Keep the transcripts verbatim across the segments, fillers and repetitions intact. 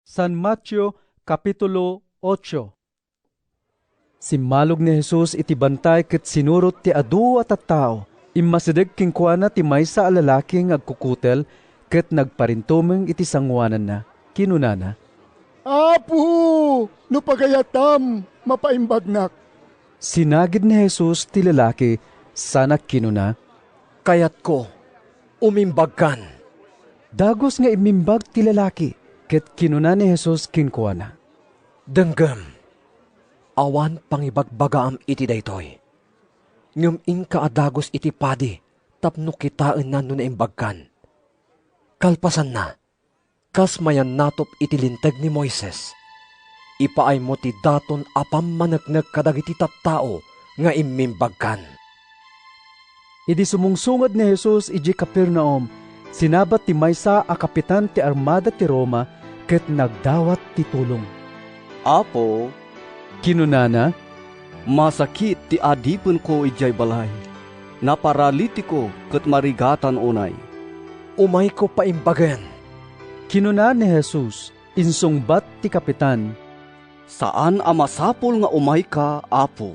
San Mateo, Kapitulo ocho. Simmalog ni Jesus iti bantay ket sinurot ti adu a tattao. Immasideg kenkuana ti maysa a lalaki nga agkukutel ket nagparintumeng iti sangoananna. Kinunana, "Apo, no pagayatam, mapaimbagnak." Sinagid ni Jesus ti lalaki sana kinuna, "Kayatko, umimbagkan." Dagus nga immimbag ti lalaki, ket kinuna ni Jesus kenkuana, "Denggem, awan pangibagbagaam iti daytoy. Ngem inka a dagus iti padi tapno kitaenna no naimbagkan. Kalpasanna, kas mayannatop iti Linteg ni Moises, ipaaymo ti daton a pammaneknek kadagiti tattao nga immimbagkan." Idi sumungsungad ni Jesus idiay Capernaum, sinabat ti maysa a kapitan ti armada ti Roma ket nagdawat ti tulong. "Apo," kinunana, "masakit ti adipenko idiay balay. Naparalitiko ket marigatan unay." "Umayko paimbagen," kinuna ni Jesus. Insungbat ti kapitan, "Saan a masapul nga umayka, Apo.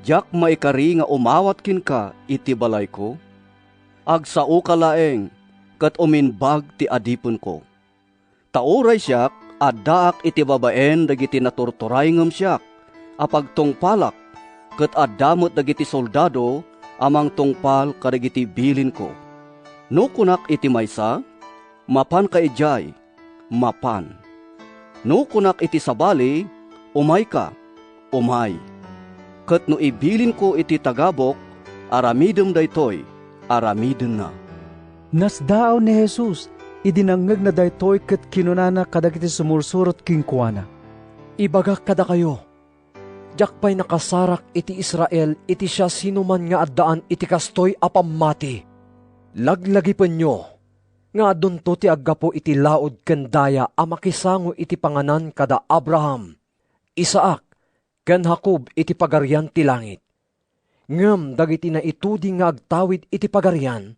Diak maikari nga umawat kenka iti balayko. Agsaoka laeng ket umimbag ti adipenko. Ta uray siak, addaak iti babaen dagiti naturturay ngem siak a pagtungpalak, ket adda met dagiti soldado a mangtungpal kadagiti bilinko. No kunak iti maysa, 'Mapanka idiay,' mapan. No kunak iti sabali, 'Umayka,' umay. Ket no ibilinko iti tagabok, 'Aramidem daytoy,' aramidenna." Nasdaaw ni Jesus idi nangngegna daytoy ket kinunana kadagiti sumursurot kenkuana, "Ibagak kadakayo, diak pay nakasarak iti Israel iti siasinoman nga addaan iti kastoy a pammati. Laglagipenyo nga adunto ti aggapu iti laud ken daya a makisango iti panganan kada Abraham, Isaac, ken Jacob iti Pagarian ti langit. Ngem dagiti naitudi nga agtawid iti Pagarian,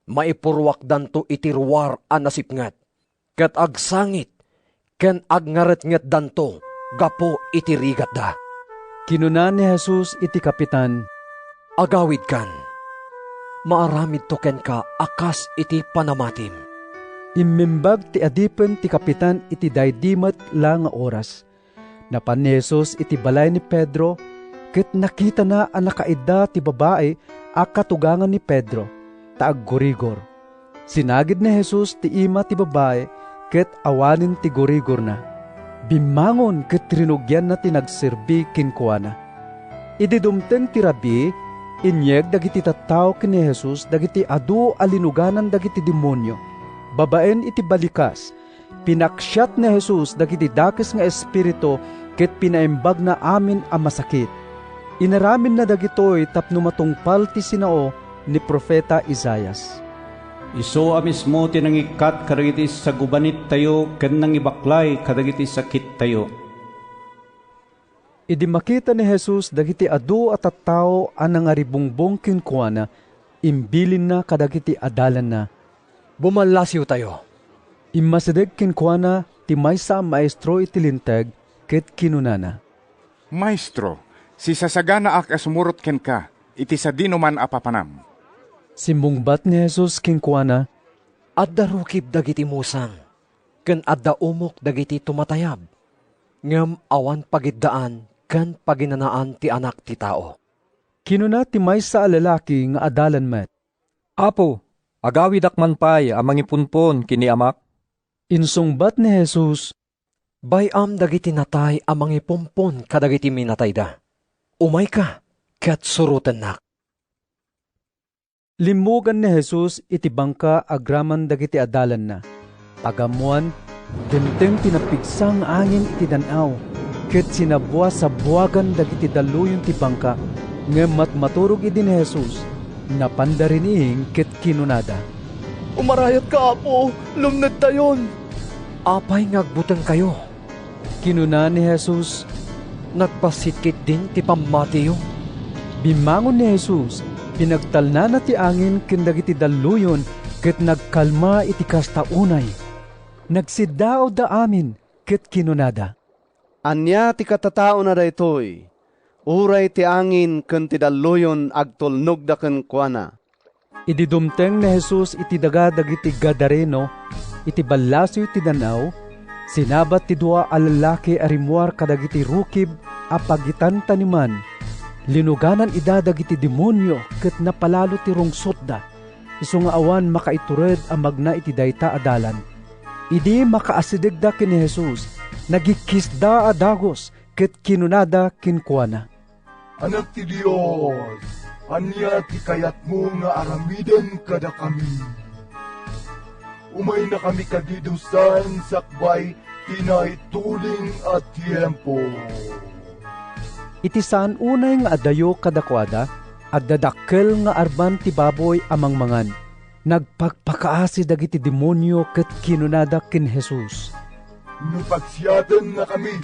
maipurruakdanto iti ruar a nasipnget, ket agsangit ken agngaretngetdanto gapu iti rigatda." Kinuna ni Jesus iti kapitan, "Agawidkan. Maaramidto kenka a kas iti panamatim." Immimbag ti adipen ti kapitan iti daydi met la nga oras. Napan ni Jesus iti balay ni Pedro, ket nakitana a nakaidda ti babai a katugangan ni Pedro, ta aggurigor. Sinagid ni Jesus ti ima ti babai, ket awanen ti gurigorna. Bimmangon ket rinugianna ti nagserbi kenkuana. Idi dumteng ti rabii, inyeg dagiti tattao ken ni Jesus dagiti adu a linuganan dagiti demonio. Babaen iti balikas, pinaksiat ni Jesus dagiti dakes nga espiritu ket pinaimbagna amin a masakit. Inaramidna dagitoy tapno matungpal ti sinao ni Profeta Isaias. "Isu a mismo ti nangikkat kadagiti sagubanittayo ken nangibaklay kadagiti sakittayo." Idi makita ni Jesus dagiti adu a tattao a nangaribungbong kenkuana, imbilinna kadagiti adalanna, "Bumallasiwtayo." Immasideg kenkuana ti maysa a maestro iti Linteg ket kinunana, "Maestro, sisasaganaak a sumurot kenka iti sadinoman a papanam." Simmungbat ni Jesus kenkuana, "Adda rukib dagiti musang, ken adda umok dagiti tumatayab, ngem awan pagiddaan ken paginanaan ti Anak ti Tao." Kinuna ti maysa a lalaki nga adalan met, "Apo, agawidak man pay a mangipunpon ken ni amak." Insungbat ni Jesus, "Bay-am dagiti natay a mangipunpon kadagiti minatayda. Umayka ket surotennak." Limmugan ni Jesus iti bangka agraman dagiti adalanna. Pagammoan, dimteng ti napigsa nga angin iti dan-aw, ket sinabuasabbuagan dagiti dalluyon ti bangka. Ngem matmaturog idi ni Jesus, napanda riniing ket kinunada, "Umarayatka, Apo, lumnedtayon!" "Apay nga agbutengkayo?" kinuna ni Jesus. "Nagbassit ketdin ti pammatiyo?" Bimmangon ni Jesus, pinagtalnana ti angin ken dagiti dalluyon, ket nagkalma iti kasta unay. Nagsiddaawda amin ket kinunada, "Ania ti katataona daytoy? Uray ti angin ken ti dalluyon agtulnogda kenkuana." Idi dumteng ni Jesus iti daga dagiti Gadareno, iti ballasiw ti dan-aw, sinabat ti dua a lallaki a rimmuar kadagiti rukib a pagitantaneman. Linuganan ida dagiti demonio ket napalalo ti rungsotda, isu nga awan makaitured a magna iti dayta a dalan. Idi makaasidegda ken ni Jesus, nagikkisda a dagus ket kinunada kenkuana, "Anak ti Dios, ania ti kayatmo nga aramiden kadakami? Umaynakami kadi dusaen sakbay ti naituling a tiempo." Iti saan unay nga adayo kadakuada, adda dakkel nga arban ti baboy a mangmangan. Nagpakpakaasi dagiti demonio ket kinunada ken Jesus, "No pagsiatennakami,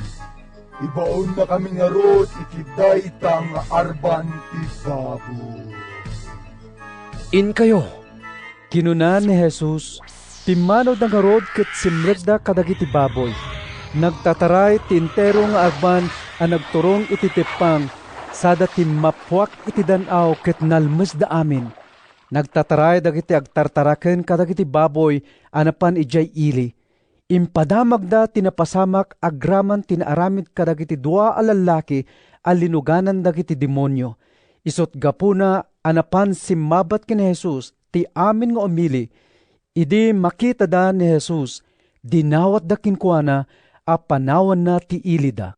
ibaonnakami ngarud iti dayta nga arban ti baboy." "Inkayo," kinuna ni Jesus. Pimmanawda ngarud ket simrekda kadagiti baboy. Nagtataray ti entero nga arban a nagturong iti teppang, sada timmappuak iti dan-aw ket nalmesda amin. Nagtataray dagiti agtartaraken kadagiti baboy a napan idiay ili. Impadamagda ti napasamak agraman ti naaramid kadagiti dua a lallaki a linuganan dagiti demonio. Isut' gapuna a napan simmabat ken ni Jesus ti amin nga umili. Idi makitada ni Jesus, dinawatda kenkuana a panawanna ti ilida.